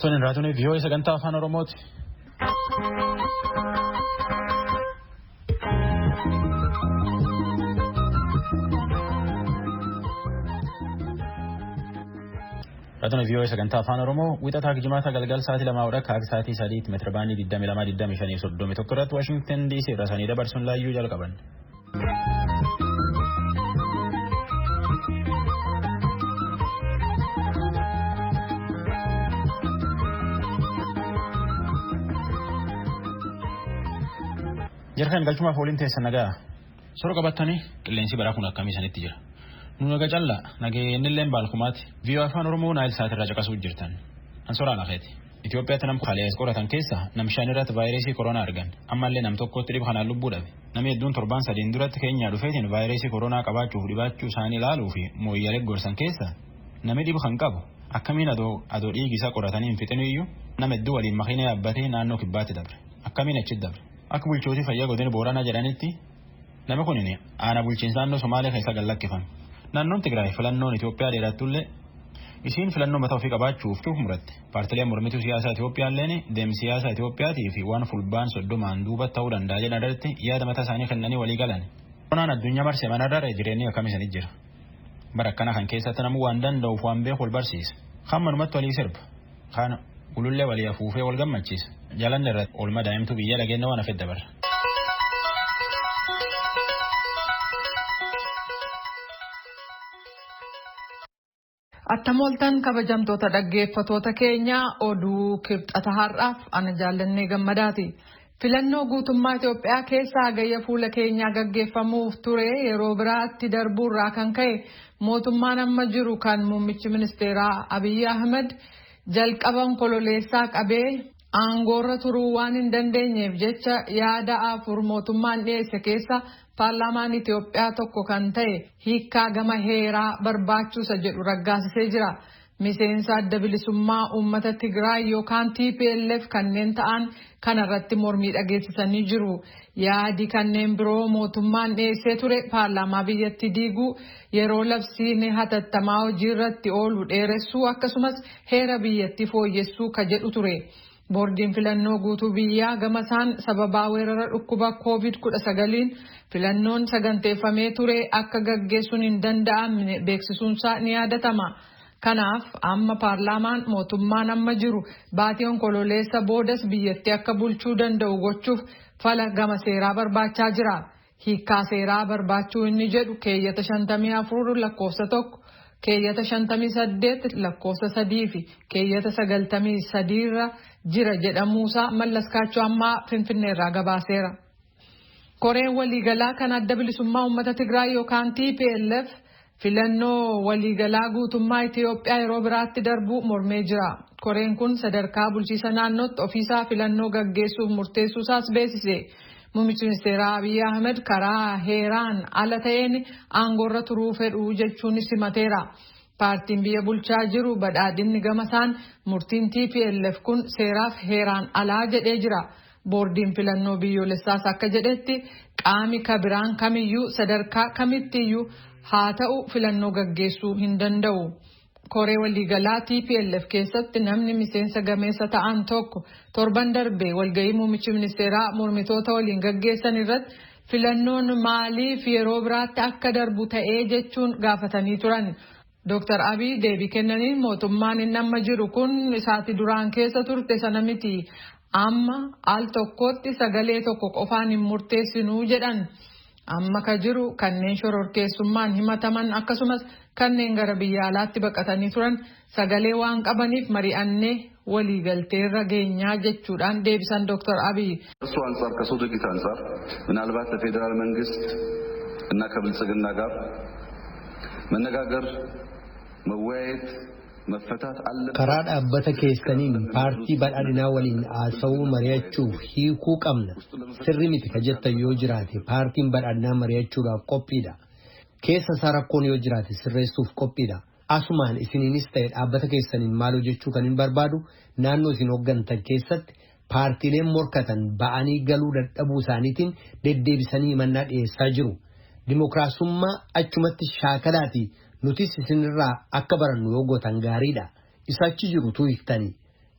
Tole raadiyoon VOA sagantaa afaan Oromooti. Raadiyoon VOA sagantaa afaan Oromoo wixataa jimaata galgal sa'aatii lamaa hodha akka sa'aatii sadiitti meetira baandii 22 25 31 irratti Waashingtan DC irraa sanii dabarsuun laayyuu jalqaban. Jarkaan galchumaaf waliin teessan nagaa sora qabattanii qilleensi baraa kun akkamii sanitti jira. Nu naga callaa nageenyilleen baalkumaati. VOA afaan Oromoo naayil sa'aatirraa caqasuu jirtan. An soraa lafeeti. Itoophiyaatti nam kalees qoratan keessa nam shan irratti vaayirasii koronaa argan. Ammallee nam tokkotti dhiba kanaan lubbuu dhabe. Namni hedduun torbaan sadiin duratti Keenyaa dhufeetiin vaayirasii koronaa qabaachuuf dhibaachuu isaanii ilaaluu fi mooyyalee gorsan keessa namni dhiba kan qabu akkamiin adoo dhiigi isaa qoratanii hin fixinu iyyuu nama hedduu waliin makiina yaabbatee naannoo kibbaatti dabre. Akkamiin achitti dabre. Akka bulchootii fayyaa godina Booranaa jedhanitti nama kun aanaa bulchiinsa naannoo Somaalee keessa gad lakkifame. Naannoon Tigraay filannoon Itoophiyaa dheerattullee isiin filannoo mataa ofii qabaachuuf muratte. Paartileen mormituu siyaasaa Itoophiyaalleen deemsi siyaasaa Itoophiyaatii fi waan fulbaan soddomaan duuba ta'uu danda'a jedhan irratti yaada mataa isaanii kennanii walii galan. Koronaan addunyaa marsee manarra jireenyi akkam isinitti jira. Bara akkana kan keessatti namuu waan danda'uuf waan beeku wal barsiisa. Kaan manumatti walii sirba. Kaan ulullee walii afuufee wal gammachiisa. Jalanni irratti oolmaa daa'imtuu biyya dhageenya waan hafe dabarra. Attam ooltan kabajamtoota dhaggeeffatoota keenyaa oduu kibxata har'aaf ana jaallannee gammadaati. Filannoo guutummaa Itoophiyaa keessa hagayya fuula keenyaa gaggeeffamuuf ture yeroo biraatti darbuurraa kan ka'e mootummaan amma jiru kan muummichi ministeeraa Abiyyi Ahmed jalqaba onkololeessaa qabee aangoorra turuu waan hin dandeenyeef jecha yaada afur mootummaan dhiyeesse keessa paarlaamaan Itoophiyaa tokko kan ta'e hiikkaa gama heeraa barbaachuusa jedhu raggaasisee jira. Miseensa adda bilisummaa uummata Tigraay yookaan TPLF kanneen ta'an kanarratti mormii dhageessisanii jiru. Yaadi kanneen biroo mootummaan dhiyeessee ture paarlaamaa biyyattii diiguu yeroo labsiin hatattamaa hojii irratti oolu dheeressuu akkasumas heera biyyattii fooyyessuu ka jedhu ture. Boordiin filannoo guutuu biyyaa gama isaan sababaa weerara dhukkuba COVID-19 filannoon saganteeffamee ture akka gaggeessuun hin danda'amne beeksisuunsaa ni yaadatama. Kanaaf amma paarlaamaan mootummaan amma jiru baatii onkololeessa boodas biyyattii akka bulchuu danda'u gochuuf fala gama seeraa barbaachaa jira. Hiikkaa seeraa barbaachuu inni jedhu keeyyata 54 lakkoofsa 1, keeyyata 58 lakkoofsa 3 fi keeyyata 93 irra jira jedhamuusaa Mallas Kaachoo ammaa Finfinneerraa gabaaseera. Koreen waliigalaa kan adda bilisummaa uummata Tigraay yookaan TPLF filannoo waliigalaa guutummaa Itoophiyaa yeroo biraatti darbuu mormee jira. Koreen kun sadarkaa bulchiisa naannootti ofiisaa filannoo gaggeessuuf murteessuusaas beeksise. Muummichi ministeeraa Abiyyi Ahmed karaa heeraan ala ta'een aangoorra turuu fedhu jechuun simateera. Paartiin biyya bulchaa jiru badhaadhinni gamasaan murtiin TPLF kun seeraaf heeraan alaa jedhee jira. Boordiin filannoo biyyoolessaas akka jedhetti qaami kabiraan kamiyyuu sadarkaa kamittiyyuu haa ta'u filannoo gaggeessuu hin danda'u. Koree waliigalaa TPLF keessatti namni miseensa gameessa ta'an tokko torban darbe walgahii muummichi ministeeraa mormitoota waliin gaggeessan irratti filannoon maaliif yeroo biraatti akka darbu ta'ee jechuun gaafatanii turan. Dr. Abiy deebii kennaniin mootummaan inni amma jiru kun isaati duraan keessa turte sana miti. Amma al tokkotti sagalee tokko qofaan hin murteessinuu jedhan. Amma ka jiru kanneen shororkeessummaan himataman akkasumas kanneen gara biyya alaatti baqatanii turan sagalee waan qabaniif mari'annee waliigalteerra geenyaa jechuudhaan deebisan Dr. Abiy. እርሱ አንጻር ከሰው ድርጊት አንጻር ምናልባት ለፌዴራል መንግስት እና ከብልጽግና ጋር መነጋገር መወያየት መፈታት አለበት። Karaa dhaabbata keessaniin paartii badhaadhinaa waliin haasa'uu mari'achuuf hiikuu qabna. Sirri miti ka jettan yoo jiraate paartiin badhaadhinaa mari'achuudhaaf qophiidha. Keessa isaa rakkoon yoo jiraate sirreessuuf qophiidha. Asumaan isiniinis ta'e dhaabbata keessaniin maal hojjechuu kan hin barbaadu naannoo isin hooggantan keessatti paartiileen morkatan ba'anii galuu dadhabuu isaaniitiin deddeebisanii himannaa dhiyeessaa jiru. Dimookiraasummaa achumatti shaakalaatii nutis isinirraa akka barannu yoo gootan gaariidha. Isa achi jirutu hiiktanii.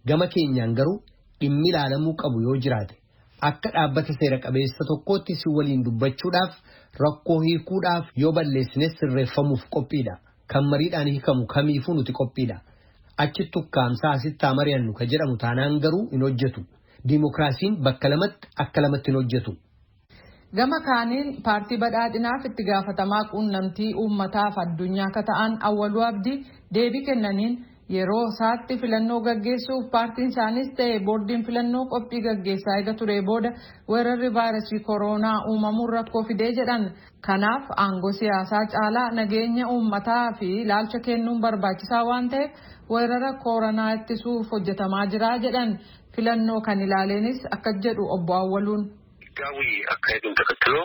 Gama keenyaan garuu dhimmi ilaalamuu qabu yoo jiraate akka dhaabbata seera qabeessa tokkootti si waliin dubbachuudhaaf rakkoo hiikuudhaaf yoo balleessines sirreeffamuuf qophiidha. Kan mariidhaan hiikamu kamiifuu nuti qophiidha. Achitti ukkaamsaa asitti haa mari'annu ka jedhamu taanaan garuu hin hojjetu. Diimokiraasiin bakka lamatti akka lamatti hin hojjetu. Gama kaaniin paartii badhaadhinaaf itti gaafatamaa quunnamtii uummataaf addunyaa akka ta'an Awwaluu Abdii deebii kennaniin yeroo isaatti filannoo gaggeessuuf paartiin isaanis ta'e boordiin filannoo qophii gaggeessaa eega ture booda weerarri vaayirasii kooroonaa uumamuun rakkoo fidee jedhan. Kanaaf aangoo siyaasaa caalaa nageenya uummataa fi ilaalcha kennuun barbaachisaa waan ta'eef weerara kooronaa ittisuuf hojjetamaa jira jedhan. Filannoo kan ilaaleenis akka jedhu obbo Awwaluun. ህጋዊ አካሄዱን ተከትሎ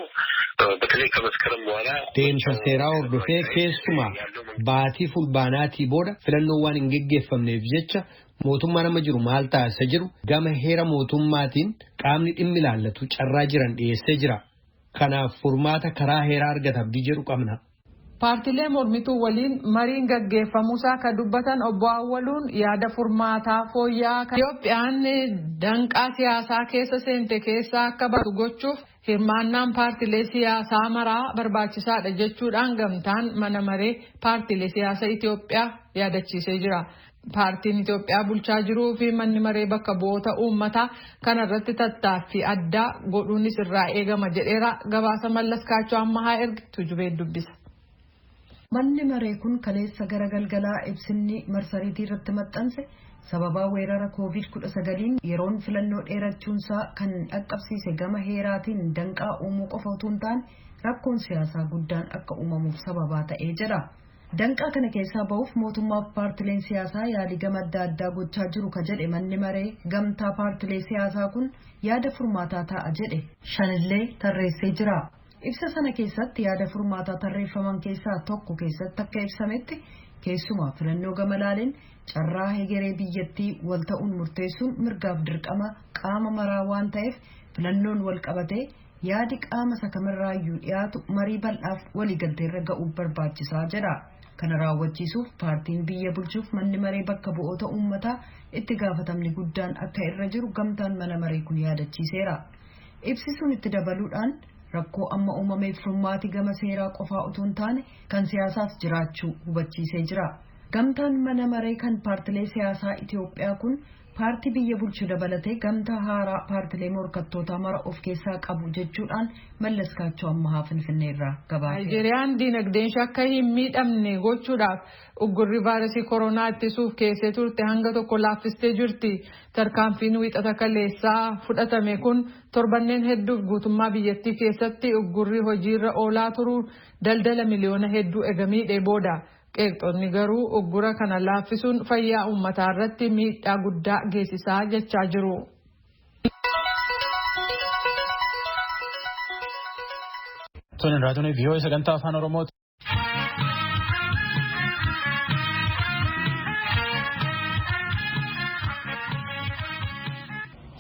በተለይ ከመስከረም በኋላ Deemsa seeraa hordofee keessumaa baatii fulbaanaatii booda filannoo waan hin geggeeffamneef jecha mootummaan amma jiru maal taasisa jiru gama heera mootummaatiin qaamni dhimmi ilaallatu carraa jiran dhiyeessee jira. Kanaaf furmaata karaa heeraa argata abdii jedhu qabna. Paartiilee mormituu waliin mariin gaggeeffamuusaa kan dubbatan obbo Awwaluun yaada furmaataa fooyya'aa kan Itoophiyaan danqaa siyaasaa keessa seente keessaa akka baatu gochuuf hirmaannaan paartiilee siyaasaa maraa barbaachisaadha jechuudhaan gamtaan mana maree paartiilee siyaasaa Itoophiyaa yaadachiisee jira. Paartiin Itoophiyaa bulchaa jiruu fi manni maree bakka bu'oota uummataa kanarratti tattaaffii addaa godhuunis irraa eegama jedheera gabaasa Mallas Kaachoo Ammahaa erge Tujubee dubbisa. Manni maree kun kaleessa gara galgalaa ibsinni marsariitii irratti maxxanse sababaa weerara COVID-19 yeroon filannoo dheerachuunsaa kan dhaqqabsiise gama heeraatiin danqaa uumuu qofa utuu hin taane rakkoon siyaasaa guddaan akka uumamuuf sababaa ta'ee jira. Danqaa kana keessaa ba'uuf mootummaaf paartileen siyaasaa yaalii gama adda addaa gochaa jiru ka jedhe manni maree gamtaa paartilee siyaasaa kun yaada furmaataa ta'a jedhe shanillee tarreessee jira. Ibsa sana keessatti yaada furmaataa tarreeffaman keessaa tokko keessatti akka ibsametti keessumaa filannoo gama laaleen carraa hegeree biyyattii wal ta'uun murteessuun mirgaaf dirqama qaama maraa waan ta'eef filannoon wal qabatee yaadi qaama isa kamirraayyuu dhiyaatu marii bal'aaf waliigalteerra ga'uuf barbaachisaa jedha. Kana raawwachiisuuf paartiin biyya bulchuuf manni maree bakka bu'oota uummataa itti gaafatamni guddaan akka irra jiru gamtaan mana maree kun yaadachiiseera. Ibsi sun itti dabaluudhaan rakkoo amma uumameef furmaati gama seeraa qofaa utuu hin taane kan siyaasaas jiraachuu hubachiisee jira. Gamtaan mana maree kan paartilee siyaasaa Itoophiyaa kun paartii biyya bulchu dabalatee gamtaa haaraa paartilee morkattootaa mara of keessaa qabu jechuudhaan Mallas Kaachoo Ammahaa Finfinneerraa gabaase. Naayijeeriyaan diinagdeen ishee akka hin miidhamne gochuudhaaf uggurri vaayirasii koronaa ittisuuf keessee turte hanga tokko laaffistee jirti. Tarkaanfiin wiixata kaleessaa fudhatame kun torbanneen hedduuf guutummaa biyyattii keessatti uggurri hojiirra oolaa turuun daldala miliyoona hedduu ega miidhee booda. Qeeqxoonni garuu uggura kana laaffisuun fayyaa uummataa irratti miidhaa guddaa geessisaa jechaa jiru. Tole raadiyoon VOA sagantaa afaan Oromooti.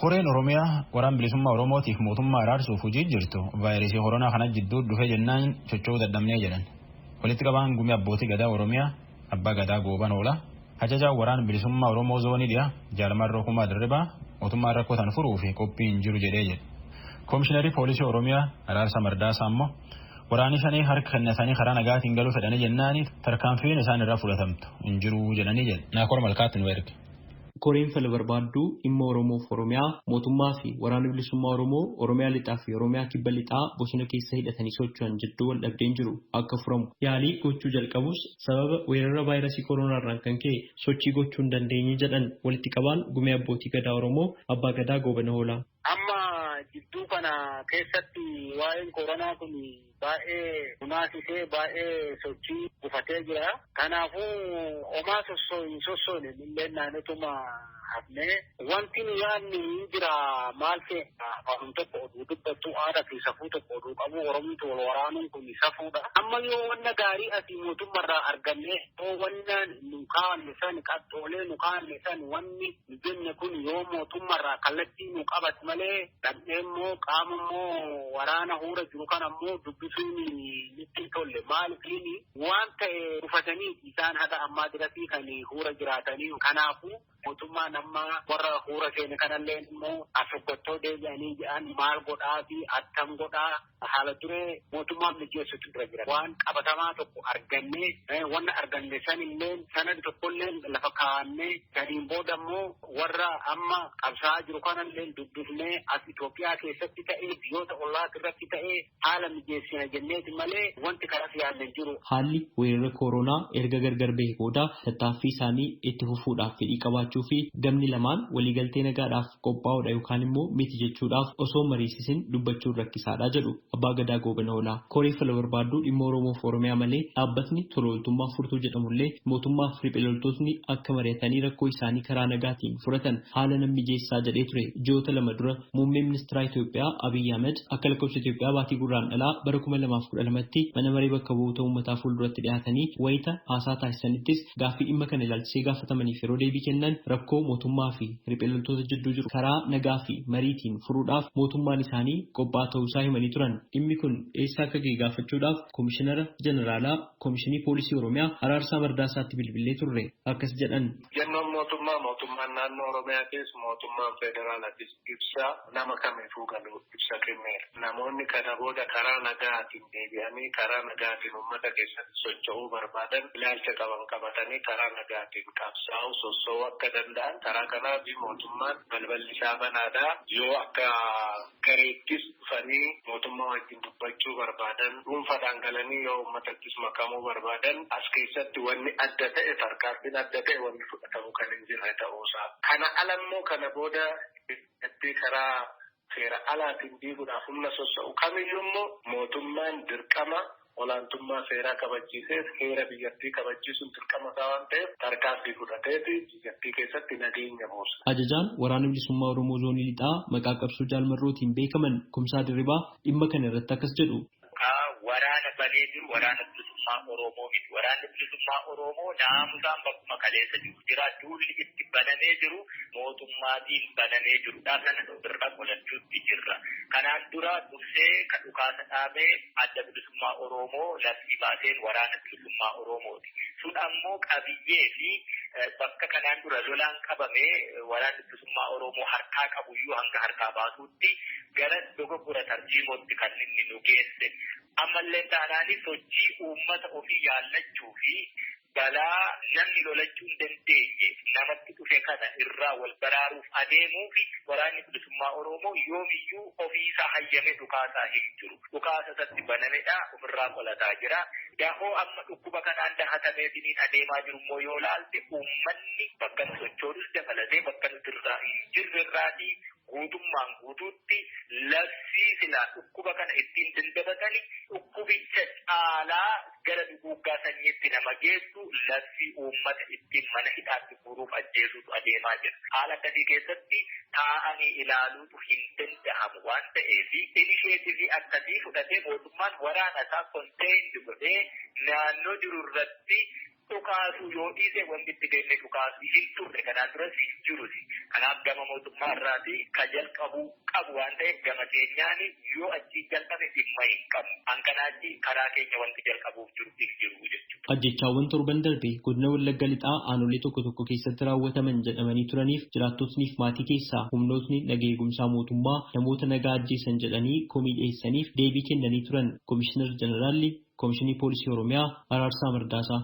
Horeen Oromiyaa waraan bilisummaa Oromootiif mootummaa araarsuuf hojii jirtu vaayirasii koronaa kana jidduu dhufe jennaan socho'uu dadhabnee jedhan. Walitti qabaan gumii abbootii gadaa Oromiyaa abbaa gadaa gooban oola. Ajajaan waraan bilisummaa Oromoo zoonii dhiyaa Jaalamarroo Kumaa Dirribaa mootummaan rakkoo tan furuu fi qophiin jiru jedhee jedhe. Koomishiinarii poolisii Oromiyaa Araarsa Mardaasaa immoo waraanni shanii harka kennatanii karaa nagaatiin galuu fedhanii jennaani tarkaanfiin isaan irraa fudhatamtu hin jiru jedhanii jedhe. Naakoor Malkaatti nu erge. Koreen fala barbaadduu dhimma Oromoof Oromiyaa mootummaa fi waraana bilisummaa Oromoo Oromiyaa lixaa fi Oromiyaa kibba lixaa bosona keessa hidhatanii socho'an jidduu wal dhabdeen jiru akka furamu yaalii gochuu jalqabus sababa weerara vaayirasii kooronaarraan kan ka'e sochii gochuu hin dandeenye jedhan walitti qabaan gumii abbootii gadaa Oromoo abbaa gadaa goobana hoolaa. Amma jidduu kana keessatti waa'een koronaa kun baay'ee hunaasisee baay'ee sochii gufatee jira. Kanaafuu homaa hin sossoone illee naannotuma hafnee wanti nu yaadnu hin jira maal ta'e afaan tokko oduu dubbattu aadaa fi safuu tokko oduu qabu Oromtu wal waraanuun kun safuudha. Amma yoo wanna gaarii asii mootummaarraa arganne yoo wanna nu kaa'anne san qaxxoolee nu kaa'anne san wanni nu jenne kun yoo mootummaarraa kallattii nu qabate malee dhabnee immoo qaama immoo waraana huura jiru kana immoo dubbisuu dubbisuun nutti hin tolle. Maaliif waan ta'e ufatanii isaan haga ammaa dirratti kan huura jiraatanii. Kanaafuu mootummaan amma warra huura seene kanallee immoo asoggottoo deebi'anii jedhan maal godhaa fi attam godhaa haala duree mootummaan mijeessutu dura jira. Waan qabatamaa tokko argannee wanna arganne sanillee sanadi tokkollee lafa kaa'annee saniin booda immoo warra amma qabsaa'aa jiru kanallee dubbifnee as Itoophiyaa keessatti ta'ee biyyoota ollaa irratti ta'ee haala mijeessina jenneeti malee wanti karaa yaadne jiru. Haalli weerara koronaa erga gargar bahee booda tattaaffii isaanii itti fufuudhaaf fedhii qabaachuu fi gamni lamaan waliigaltee nagaadhaaf qophaa'uudha yookaan immoo miti jechuudhaaf osoo mariisisin dubbachuun rakkisaadha jedhu Abbaa Gadaa Goobana Hoolaa. Koree fala barbaaddu dhimma Oromoof Oromiyaa malee dhaabbatni tola ooltummaa furtuu jedhamullee mootummaaf riphee loltootni akka mari'atanii rakkoo isaanii karaa nagaatiin furatan haala nan mijeessaa jedhee ture. Ji'oota 2 dura muummeen ministeera Itoophiyaa Abiyyi Ahmed akka lakkoofsa Itoophiyaa baatii gurraandhalaa bara 2012tti mana maree bakka bu'oota uummataa fuulduratti dhiyaatanii wayita haasaa taasisanittis gaaffii dhimma kana ilaalchisee gaafatamaniif yeroo deebii kennan rakkoo mootummaa fi riphee loltoota jidduu jiru karaa nagaa fi mariitiin furuudhaaf mootummaan isaanii qophaa'aa ta'uusaa himanii turan. Dhimmi kun eessa akka ga'e gaafachuudhaaf Komishinara Jeneraalaa Komishinii Poolisii Oromiyaa Araarsaa Mardaasaatti bilbilee turre akkas jedhan. Jennoon mootummaa mootummaan naannoo Oromiyaa keessa mootummaan federaalaatis ibsa nama kamiifuu galu ibsa kenneera. Namoonni kana booda karaa nagaatiin deebi'anii karaa nagaatiin uummata keessatti socho'uu barbaadan ilaalcha qaban qabatanii karaa nagaatiin qabsaa'uu socho'uu akka danda'an karaa kanaaf mootummaan balballi isaa banaadha. Yoo akka gareettis dhufanii mootummaa wajjin dubbachuu barbaadan dhuunfaadhaan galanii yoo uummatattis makamuu barbaadan as keessatti wanni adda ta'e tarkaanfiin adda ta'e wanni fudhatamu kan hin jirre ta'uusaa. Kana alammoo kana booda karaa seera alaatiin diiguudhaaf humna socho'u kamiyyuu immoo mootummaan dirqama olaantummaa seeraa kabachiisee heera biyyattii kabachiisuun dirqama isaa waan ta'eef tarkaanfii fudhateeti biyyattii keessatti nageenya buusa. Ajajaan Waraana Bilisummaa Oromoo Zoonii Lixaa maqaa qabsoo Jaalmarrootiin beekaman Kumsaa Dirribaa dhimma kana irratti akkas jedhu. Waraana banee jiru waraana bilisummaa Oromoo miti. Waraanni bilisummaa Oromoo naamusaan bakkuma kaleessa jiru jira. Duulli itti banamee jiru mootummaatiin banamee jiru. Kana irra qolachuutti jirra. Kanaan dura dursee kan dhukaasa dhaabee adda bilisummaa Oromoo labsii baaseen waraana bilisummaa Oromooti. Sun ammoo qabiyyee fi bakka kanaan dura lolaan qabamee waraanni bilisummaa Oromoo harkaa qabuyyuu hanga harkaa baasuutti gara dogoggora tarjiimootti kan inni nu geesse. Ammallee taanaan sochii uummata ofii yaallachuu fi balaa namni lolachuu hin dandeenye namatti dhufe kana irraa wal baraaruuf adeemuu fi waraanni bilisummaa Oromoo yoomiyyuu ofiisaa hayyame dhukaasaa hin jiru. Dhukaasa isatti banamedha ofirraa qolataa jira. Dahoo amma dhukkuba kanaan dahatameetiniin adeemaa jiru immoo yoo laalte uummanni bakka nu sochoonus dabalatee bakka nuti irraa hin jirre irraatii guutummaan guutuutti labsii silaa dhukkuba kana ittiin dandabatani dhukkubicha caalaa gara duguuggaa sanyiitti nama geessu labsii uummata ittiin mana hidhaatti guuruuf ajjeesuutu adeemaa jira. Haala akkasii keessatti taa'anii ilaaluutu hin danda'amu waan ta'eef inisheetivii akkasii fudhatee mootummaan waraana isaa konteendi godhee naannoo jiru irratti dhukaasuu yoo dhiise wanti itti deemnee dhukaasuu hin turre kanaan duras hin jirus. Kanaaf gama mootummaa irraati ka jalqabuu qabu waan ta'eef gama keenyaan yoo achii jalqabe dhimma hin qabnu. Hankanaachi karaa keenya wanti jalqabuuf jiru hin jiru jechuudha. Ajjechaawwan torban darbe godina Wallagga Lixaa aanolee tokko tokko keessatti raawwataman jedhamanii turaniif jiraattotniif maatii keessaa humnootni naga eegumsaa mootummaa namoota nagaa ajjeesan jedhanii komii dhiyeessaniif deebii kennanii turan. Komishinar Jeneraalli Komishinii Poolisii Oromiyaa Araarsaa Mardaasaa.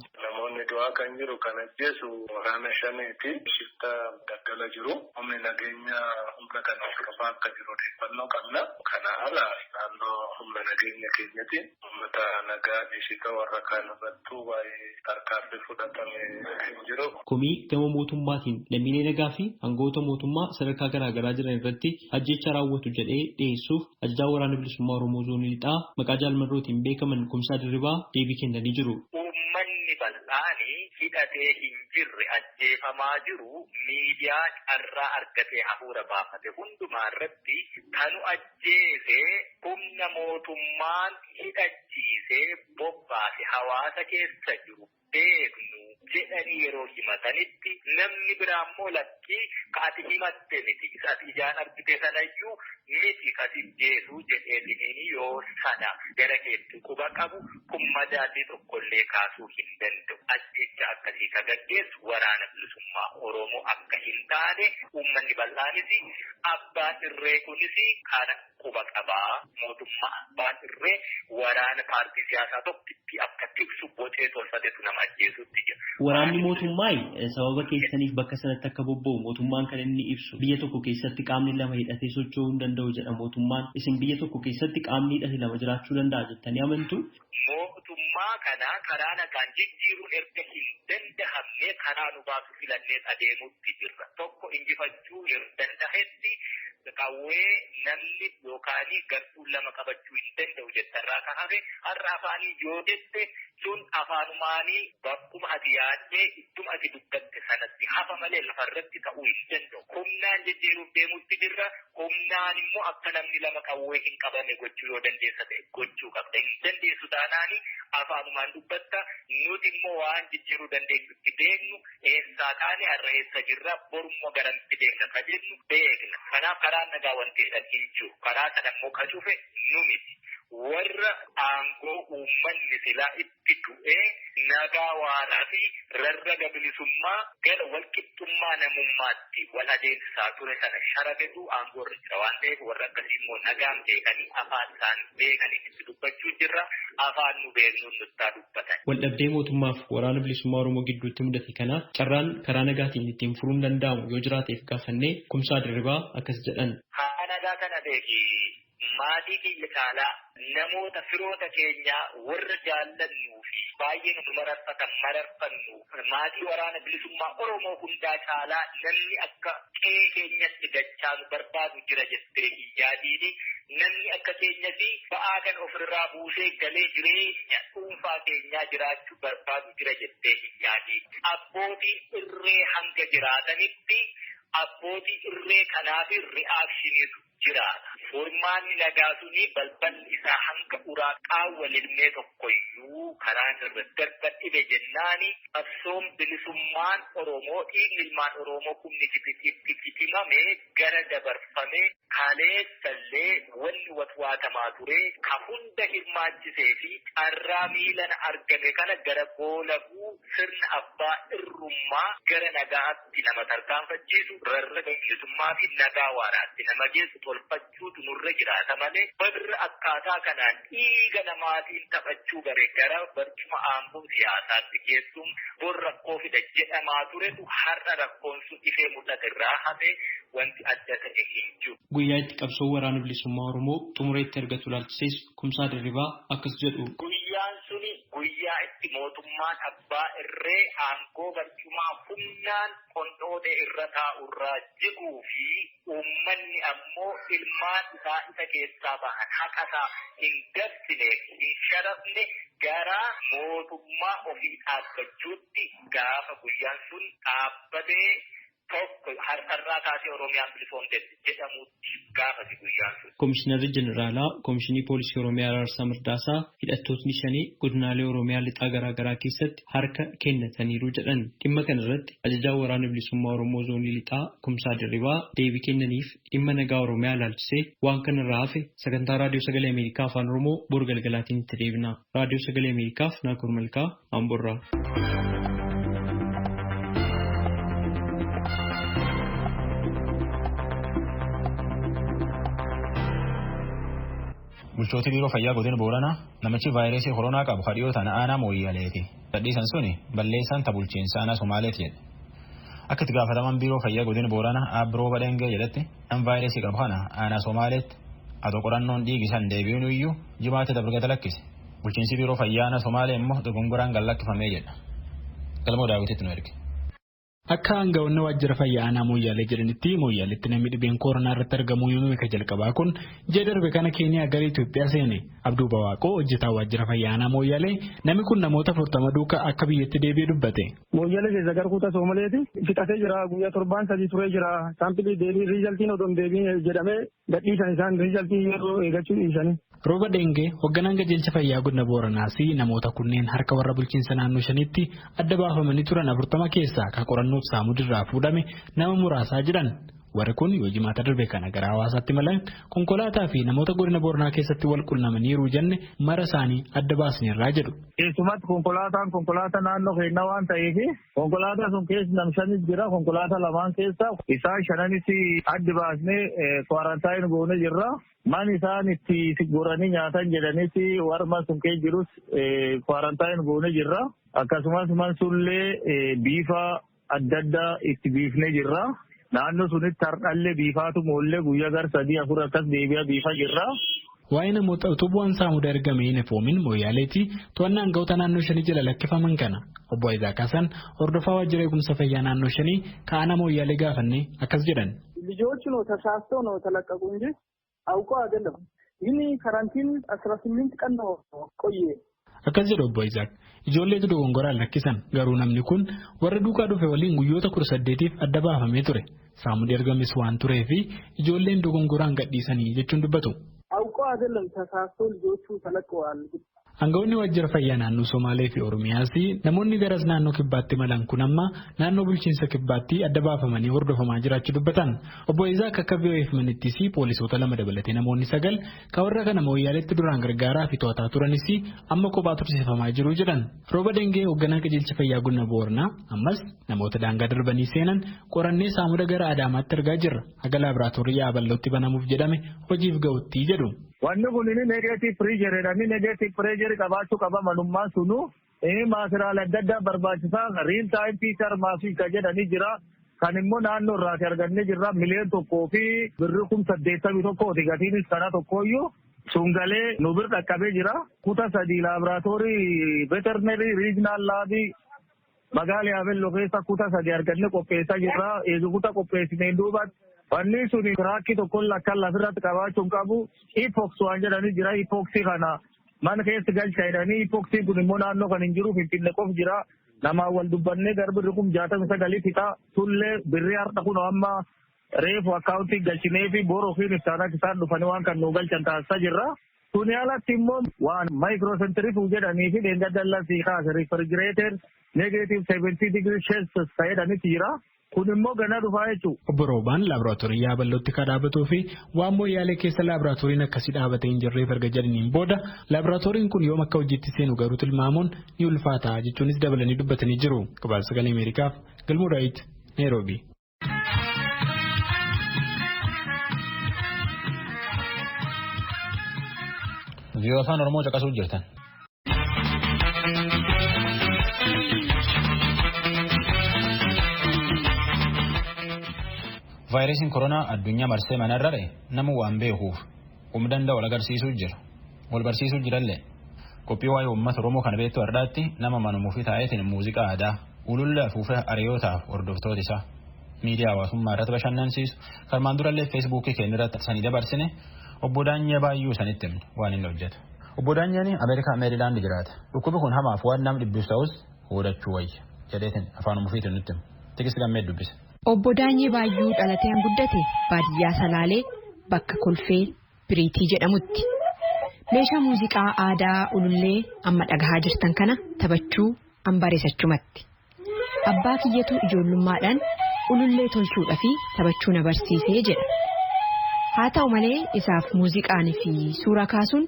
Du'aa kan jiru kan ajjeesu waraana shaneeti. Shifta daggala jiru. Humni nageenya humna kana hordofaa akka jiru odeeffannoo qabna. Kana ala naannoo humna nageenya keenyati uummata nagaa dhiisita warra kaan irrattuu baay'ee tarkaanfii fudhatame hin jiru. Komii gama mootummaatiin lammiilee nagaa fi aangawoota mootummaa sadarkaa garaagaraa jiran irratti ajjecha raawwatu jedhee dhiyeessuuf ajajaa waraana bilisummaa Oromoo Zoonii Lixaa maqaa Jaalmarrootiin beekaman Kumsaa Dirribaa deebii kennanii jiru. Uummanni bal'aanii hidhatee hin jirre ajjeefamaa jiru miidiyaa carraa argatee hafuura baafate hundumaa irratti kanu ajjeese humna mootummaan hidhachiisee bobbaase hawaasa keessa jiru beeknu jedhanii yeroo yeroo himatanitti namni biraa immoo lakkii ka ati himatte miti, isa ati ijaan argite sanayyuu miti kasi geessu jedheetiniin yoo sana gara keetti quba qabu kun madaalli tokkollee kaasuu hin danda'u. Ajjecha akkasii ka gaggeessu waraana bilisummaa Oromoo akka hin taane uummanni bal'aanis abbaan irree kunis kana quba qabaa. Mootummaa abbaan irree waraana paartii siyaasaa tokkotti akka tiksu bocee tolfatetu nama ajjeesutti jira. Waraanni mootummaa sababa keessaniif bakka sanatti akka bobba'u mootummaan kan inni ibsu biyya tokko keessatti qaamni lama hidhatee socho'uu hin danda'u jedha mootummaan. Isin biyya tokko keessatti qaamni hidhate lama jiraachuu danda'a jettanii amantu? Mootummaa kana karaa nagaan jijjiiruun erga hin danda'amne karaa nu baasu filannee adeemutti jirra. Tokko injifachuu yeroo danda'etti qawwee namni yookaan gartuun lama qabachuu hin danda'u jettarraa kan hafe har'a afaanii yoo jette sun afaanumaanii bakkuma ati yaaddee ittuma ati dubbatte sanatti hafa malee lafarratti ta'uu hin danda'u. Humnaan jijjiiruuf deemutti jirra. Humnaan immoo akka namni lama qawwee hin qabanne gochuu yoo dandeessa ta'e gochuu qabda. Hin dandeessu taanaani afaanumaan dubbatta. Nuti immoo waan jijjiiruu dandeenyutti beeknu eessaa kaane har'a eessa jirra borummoo garamitti deemna ka jennu beekna. Kanaaf karaa nagaa wanti jedhan hin jiru. Karaa sana immoo ka cufe nu miti. Warra aangoo uummanni silaa itti du'ee nagaa waaraa fi rarraga bilisummaa gara walqixxummaa namummaatti wal adeemsisaa ture sana sharafetu aangoo irra jira waan ta'eef warra akkasii immoo nagaan beekanii afaan isaan beekanii itti dubbachuu jirra. Afaan nu beeknuun nuttaa dubbatan. Waldhabdee mootummaaf waraana bilisummaa Oromoo gidduutti mudate kana carraan karaa nagaatiin ittiin furuun danda'amu yoo jiraateef gaafannee Kumsaa Dirribaa akkas jedhan. Karaa nagaa kana beeki. Maatii kiyya caalaa namoota firoota keenyaa warra jaallannuu fi baay'ee nu mararfatan mararfannu maatii waraana bilisummaa Oromoo hundaa caalaa namni akka qe'ee keenyatti dachaa nu barbaadu jira jettee hin yaadiini. Namni akka keenyatti ba'aa kan ofirraa buusee galee jireenya dhuunfaa keenyaa jiraachuu barbaadu jira jettee hin yaadiini. Abbootiin irree hanga jiraatanitti abbootii irree kanaaf ri'aakshiniitu jiraata. Furmaanni nagaa suni balballi isaa hanga uraa qaawwa lilmee tokkoyyuu karaan irra darban dhibe jennaani qabsoon bilisummaan Oromoo dhiigni ilmaan Oromoo humni itti kitimame gara dabarfame kaleessallee wanni watwaatamaa ture ka hunda hirmaachisee fi carraa miilana argame kana gara goolabuu sirna abbaa irrummaa gara nagaatti nama tarkaanfachiisu rarraga bilisummaa fi nagaa waaraatti nama geessu tolfachuutu nurra jiraata malee barra akkaataa kanaan dhiiga namaatiin taphachuu bare gara barcuma aangoo siyaasaatti geessuun bor rakkoo fida jedhamaa turetu har'a rakkoon sun ifee mul'ata irraa hafe wanti adda ta'e hin jiru. Guyyaa itti qabsoo waraana bilisummaa Oromoo xumureetti argatu ilaalchisees Kumsaa Dirribaa akkas jedhu. Guyyaan suni guyyaa itti mootummaan abbaa irree aangoo barcumaa humnaan qondhoodee irra taa'urraa jiguu fi uummanni ammoo ilmaan isaa isa keessaa bahan haqa isaa hin dabsine hin sharafne gara mootummaa ofii dhaabbachuutti gaafa guyyaan sun dhaabbatee tokko har'arraa kaasee Oromiyaan bilisoomte jedhamutti gaafati guyyaan sun. Komishinarri Jeneraalaa Komishinii Poolisii Oromiyaa Araarsaa Mardaasaa hidhattootni shanii godinaalee Oromiyaa lixaa garaa garaa keessatti harka kennataniiru jedhan. Dhimma kana irratti ajajaa waraana bilisummaa Oromoo zoonii lixaa Kumsaa Dirribaa deebii kennaniif dhimma nagaa Oromiyaa ilaalchisee waan kanarraa hafe sagantaa Raadiyoo Sagalee Ameerikaa Afaan Oromoo bor galgalaatiin itti deebina. Raadiyoo Sagalee Ameerikaaf Naakoor Malkaa Amborraa. Bulchootii biiroo fayyaa godina Booranaa namichi vaayirasii koronaa qabu kadhiyoo tana aanaa mooyyaleeti. Dadhiisan suni balleessaan ta bulchiinsa aanaa Somaaleeti jedhe. Akka itti gaafataman biiroo fayyaa godina Booranaa Aabbiroo Badhengee jedhetti nam vaayirasii qabu kana aanaa Somaaleetti atoo qorannoon dhiigisan deebi'uun iyyuu jimaatti dabargata lakkise. Bulchiinsi biiroo fayyaa aanaa Somaalee immoo dogongoraan gad lakkifamee jedha. Galmoo daawwititti nu erge. Akka aangawoonni waajjira fayyaa aanaa Mooyyaalee jedhanitti Mooyyaaleetti namni dhibeen koronaa irratti argamuu himame ka jalqabaa kun ji'a darbe kana Keeniyaa gara Itoophiyaa seene. Abduu Bawaaqoo hojjetaa waajjira fayyaa aanaa Mooyyaalee namni kun namoota 40 duukaa akka biyyatti deebi'e dubbate. Mooyyaalee keessa gara kutaa Soomaleeti fixatee jira guyyaa 7 turee jira saampilii deebii riizaltiin odoo hin deebiin jedhamee gadhiisan isaan riizaltii yeroo eeggachuu dhiisanii. Rooba Dengee hoogganaan qajeelcha fayyaa godina Booranaas namoota kunneen harka warra bulchiinsa naannoo shaniitti adda baafamanii turan 40 keessaa kan qorannoof saamudirraa fuudhame nama muraasaa jedhan. Warri kun yoo jimaata darbe kana gara hawaasaatti malan konkolaataa fi namoota godina Booranaa keessatti wal qunnamaniiru jenne mara isaanii adda baasneerraa jedhu. Keessumatti konkolaataan konkolaataa naannoo keenyaa waan ta'eef konkolaataa sun keessa nam shanis jira konkolaataa lamaan keessa isaan shananis adda baasnee kwaarantaayini goone jirra. Man isaan itti goranii nyaatan jedhanis warra sun keessa jirus kwaarantaayini goone jirra. Akkasumas man sunillee biifa adda addaa itti biifnee jirra. Naannoo sunitti hardhallee biifaatu moollee guyyaa gar 3 4 akkas deebi'aa biifaa jirra. Waa'ee namoota utuu bu'aan saamuda argame hin ifoomin mooyaaleetii to'annaa aangawoota naannoo shanii jala lakkifaman kana obbo Ayizaa Kaasan hordofaa waajjira eegumsa fayyaa naannoo shanii ka'ana mooyaalee gaafannee akkas jedhan. ልጆቹ ነው ተሳስተው ነው የተለቀቁ እንጂ አውቀው አይደለም። ይህን ካራንቲን 18 ቀን ነው ቆየ። Akkas jedhu obbo Izaak ijoolleetu dogongoraan lakkisan garuu namni kun warra duukaa dhufe waliin guyyoota 18tiif adda baafamee ture saamudii argames waan turee fi ijoolleen dogongoraan gadhiisanii jechuun dubbatu. አውቀው አይደለም ተሳስተው ልጆቹ ተለቀዋል። Aangawoonni waajjira fayyaa naannoo Somaalee fi Oromiyaas namoonni garas naannoo kibbaatti malan kun amma naannoo bulchiinsa kibbaatti adda baafamanii hordofamaa jiraachuu dubbatan. Obbo Izaak akka VOF manittis poolisoota 2 dabalatee namoonni 9 kan warra kana mooyyaaleetti duraan gargaaraa fi to'ataa turanis amma kophaa tursiifamaa jiru jedhan. Rooba Dengee hoogganaa qajeelcha fayyaa godina Booranaa ammas namoota daangaa darbanii seenan qorannee saamuda gara Adaamaatti argaa jirra. Haga laaboraatoorii Yaaballootti banamuuf jedhame hojiif ga'utti jedhu. Wanni kun inni negative pressure jedhanii negative pressure qabaachuu qaba manummaan sunu maasiraalee adda addaa barbaachisaa real time PCR maasii kan jedhanii jira. Kan immoo naannoo irraati argannee jirra 1,081,000 gatiinis kana tokkooyyuu sun galee nu bira dhaqqabee jira. Kuta 3 laaboraatoorii veterinary regional laabii magaalaa Yaabelloo keessa kuta 3 argannee qopheessaa jirra. Eegu kuta qopheessineen duubatti. Wanni sun raakki tokkoon lakkan lafirratti qabaachuu hin qabu. Ipox waan jedhanii jira. Ipoxii kana mana keessa galcha jedhanii ipoxiin kun immoo naannoo kan hin jiru Finfinnee qof jira. Namaan wal dubbannee gara birri 69,000 fixa. Tullee birrii har'a kun amma reefu akkaawuntii galchinee fi boroo fi iftaan isaan dhufanii waan kan nu galchan taasisaa jirra. Kuni alatti immoo waan maayikiroosentirifuu jedhanii fi dheengadallasii kaase riifrijireeter negeetiif 70 digirii seelsiyees fayyadanitti jira. Kun immoo gana dhufaa jechuudha. Obbo Roobaan laaboraatoorii Yaaballootti kan dhaabatuu fi waan mooyyaalee keessa laaboraatooriin akkasii dhaabatee hin jirreef erga jedhaniin booda laaboraatooriin kun yoom akka hojiitti seenu garuu tilmaamuun ni ulfaata jechuunis dabalanii dubbatanii jiru. Gabaasa Sagalee Ameerikaaf Galmuu Daawit Naayiroobii. Viiyoo Afaan Oromoo caqasuu jirtan. Vaayirasiin koronaa addunyaa marsee manarra dha'e nama waan beekuuf humna danda'u wal agarsiisuu jira. Wal barsiisuu jirallee qophii waa'ee uummata Oromoo kana beektu har'aatti nama manumuu fi taa'eetiin muuziqaa aadaa ulullee afuufee hariyootaaf hordoftoota isaa miidiyaa hawaasummaa irratti bashannansiisu karmaan durallee feesbuukii keenya irratti sanii dabarsine obbo Daanyee Baayyuu sanitti himne waan inni hojjetu. Obbo Daanyeen Ameerikaa Meerilaand jiraata. Dhukkubi kun hamaaf waan nama dhibbisu ta'us hoodachuu wayya jedheetiin afaan ofiitiin nutti hime. Tikis gammee dubbise. Obbo Daanyee Baayyuu dhalatee guddate baadiyyaa Salaalee bakka Kolfee Biriitii jedhamutti. Meeshaa muuziqaa aadaa ulullee amma dhagahaa jirtan kana taphachuu hanbareessachumatti. Abbaa kiyyatu ijoollummaadhaan ulullee tolchuudhaa fi taphachuu na barsiisee jedha. Haa ta'u malee isaaf muuziqaanii fi suuraa kaasuun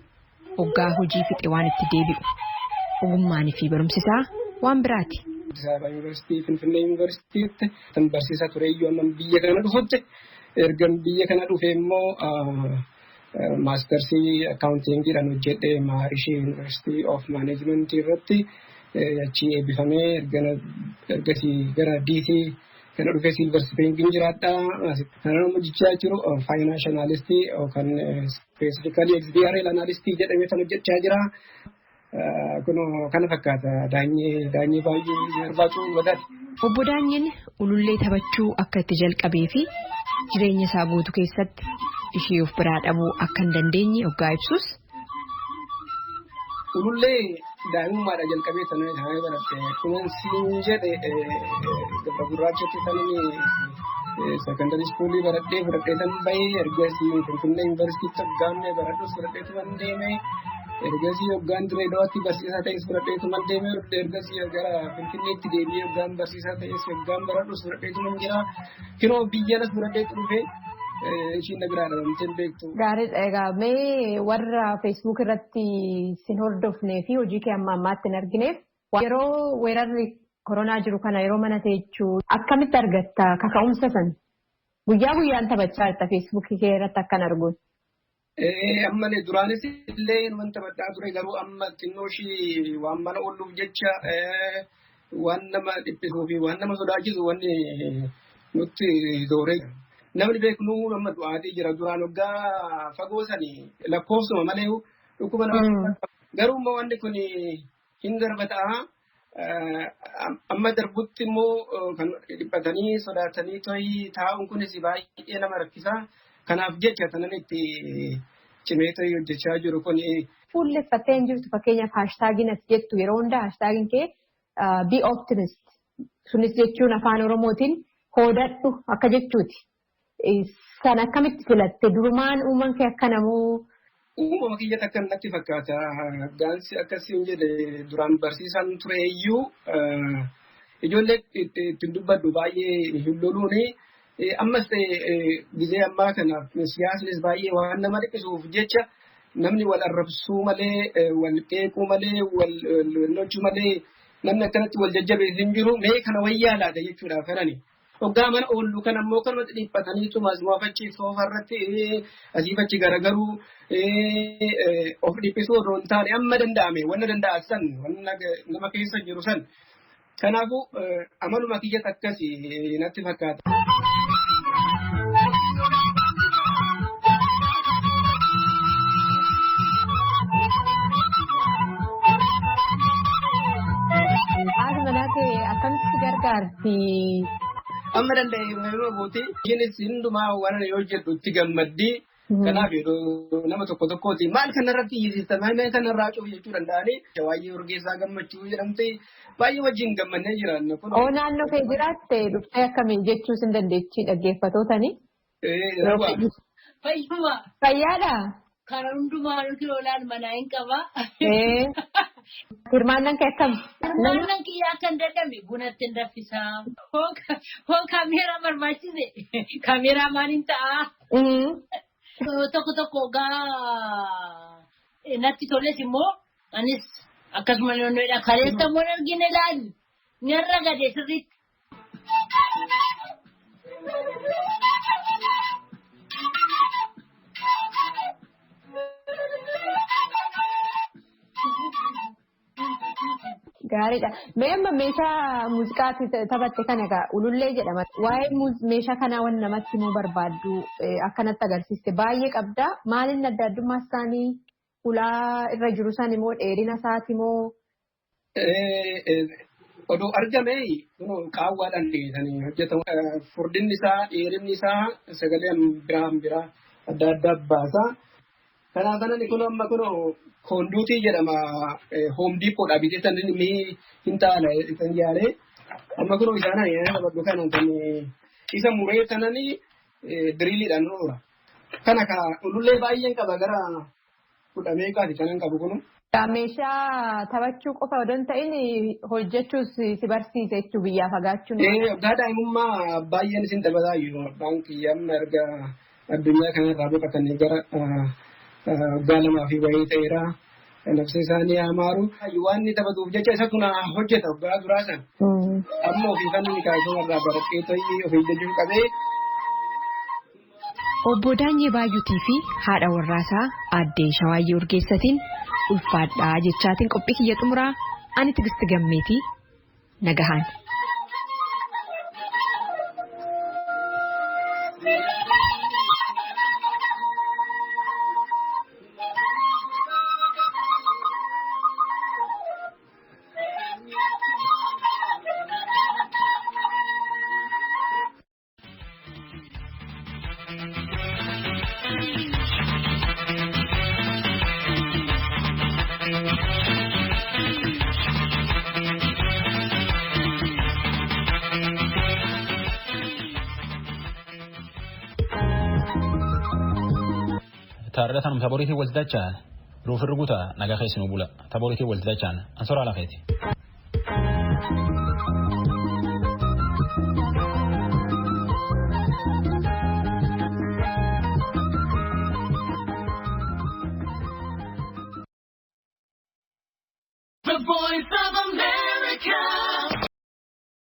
hoggaa hojii fixe waan itti deebi'u. Ogummaanii fi barumsisaa waan biraati. Addis Ababa Yuunivarsiitii Finfinnee Yuunivarsiitiitti kan barsiisaa ture iyyuu amma biyya kana dhufutti erga biyya kana dhufe immoo maastarsii akkaawuntiingiidhaan hojjedhee Maharishii Yuunivarsiitii of Maaneejmentii irratti achii eebbifamee ergasii gara DC kana dhufee Silver Springin jiraadha. Kan nama hojjechaa jiru faayinaanshal anaalistii yookaan ispeesifikaalii XBRL anaalistii jedhamee kan hojjechaa jira. Kun kana fakkaata Daanyee Baayyuu barbaachuu wadaati. Obbo Daanyeen ulullee taphachuu akka itti jalqabee fi jireenya isaa guutuu keessatti ishee of biraa dhabuu akka hin dandeenye hoggaa ibsus. Ulullee daa'imummaadhaa jalqabee sana baradhe. Kunuun siin jedhe gabra gurraachatti kan inni Secondary schoolii baradhee fudhadhee bahee ergasii Finfinnee Yuunivarsiitiitti hoggaan baradhus fudhadheetuman deeme. Ergasii hoggaan Direedawaatti barsiisaa ta'es fudhadheetuman deeme. Ergasii gara Finfinneetti deebi'ee hoggaan barsiisaa ta'es hoggaan baradhus fudhadheetuman jira. Kinoo biyyanas fudhadheetu dhufe ishiin na biraa dhabamtee hin beektu. Gaariidha. Egaa mee warra Facebook irratti sin hordofnee fi hojii kee amma ammaatti hin argineef yeroo weerarri koronaa jiru kana yeroo mana teechuu akkamitti argatta kaka'umsa san guyyaa guyyaan taphachaa jirta feesbuukii kee irratti akkan arguun. Ammalee duraanis illee wanta taphadhaa ture garuu amma xinnoo ishii waan mana oolluuf jecha waan nama dhiphisuu fi waan nama sodaachisu wanni nutti dooree. Namni beeknu amma du'aatii jira duraan waggaa fagoo sanii lakkoofsuma malee dhukkuba nama garuu immoo wanni kun hin darba ta'a. Amma darbutti immoo kan dhiphatanii sodaatanii to'ii taa'uun kunis baay'ee nama rakkisa. Kanaaf jecha kanan itti cimee to'ii hojjechaa jiru kun. Fuulleffattee hin jirtu fakkeenyaaf haashtaagiin ati jettu yeroo hundaa haashtaagiin kee be optimist sunis jechuun afaan Oromootiin hoodadhu akka jechuuti. San akkamitti filatte durumaan uuman kee akka namoo. Uumama kiyyatti akka natti fakkaata. Gaansi akkasiin jedhe duraan barsiisaan ture iyyuu ijoollee ittiin dubbadhu baay'ee hin loluuni. Ammas gizee ammaa kana siyaasnis baay'ee waan nama dhiphisuuf jecha namni wal arrabsuu malee, wal qeequu malee, wal lochuu malee namni akkanatti wal jajjabeessu hin jiru. Mee kana wayyaa laata jechuudhaaf kanani. Hoggaa mana oollu kan ammoo kanumatti dhiphatanii asumaaf achi soofa irratti asiif achi garagaruu of dhiphisuu odoo hin taane amma danda'ame wanna danda'a san wanna nama keessa jiru san. Kanaafuu amaluma kiyyatti akkasi natti fakkaata. Haati manaa kee akkamitti gargaarti? Amma danda'e yeroo goote isheenis hundumaa waan yoo jedhu itti gammaddi. Kanaaf yeroo nama tokko tokkooti maal kanarratti iyyisiista maal kanarraa cufu jechuu danda'anii waa'ee Urgeessaa Gammachuu jedhamte baay'ee wajjin gammannee jiraanna. Oo naannoo kee jiraatte dhuftee akkamiin jechuus hin dandeechi dhaggeeffattootani. Fayyuma. Fayyaadhaa. Karaa hundumaa kiloolaan manaa hin qabaa. Hirmaannaan kee akkam? Hirmaannaan kiyya akka hin dadhabne bunatti hin raffisaa. Hoo kaameeraa barbaachise kaameeraa maaliin ta'aa? Tokko tokko gaa natti toles immoo anis akkasuma naannoodha. Kaleessa immoo argine laali. Narra gade sirriitti. Gaariidha. Mee amma meeshaa muuziqaatti taphatte kana egaa ulullee jedhama. Waa'ee meeshaa kanaa waan namatti himuu barbaaddu akkanatti agarsiiste baay'ee qabda. Maaliin adda addummaa isaanii ulaa irra jiru san immoo dheerina isaati moo? Odoo argame qaawwaadhaan kan hojjetamu. Furdinni isaa dheerinni isaa sagalee biraan biraa adda addaa baasa. Kanaaf kanan kun amma kun koonduutii jedhama Home Depot bitee san inni hin taane kan yaale. Amma kun isaan ani taphadhu kana kan isa muree sanani diriiliidhaan oola. Kana ka ulullee baay'een qaba gara kudha meeqaati kanan qabu kunu. Meeshaa taphachuu qofa odoo hin ta'in hojjechuus si barsiise jechuu biyyaa fagaachuun. Waggaa daa'imummaa baay'een isin taphataa jiru. Abbaan kiyya amma erga addunyaa kanarraa boqotanii gara waggaa lamaa fi wayii ta'eera. Nafsi isaanii hamaaru. Waan inni taphatuuf jecha isa kun hojjeta waggaa duraa sana. Amma ofii kan inni kaasuu irraa baratee ta'ee ofii jechuu qabee. Obbo Daanyee Baayyuutii fi haadha warraasaa aaddee Shawaayyee Urgeessatiin ulfaadhaa jechaatiin qophii kiyya xumuraa ani Tigisti Gammeetii nagahaan. Taarra tanum taboriitiin walitti dachaan ruufirri guutaa nagaa keessinuu bula taboriitiin walitti dachaan ansoraa lafeeti. The Voice of America.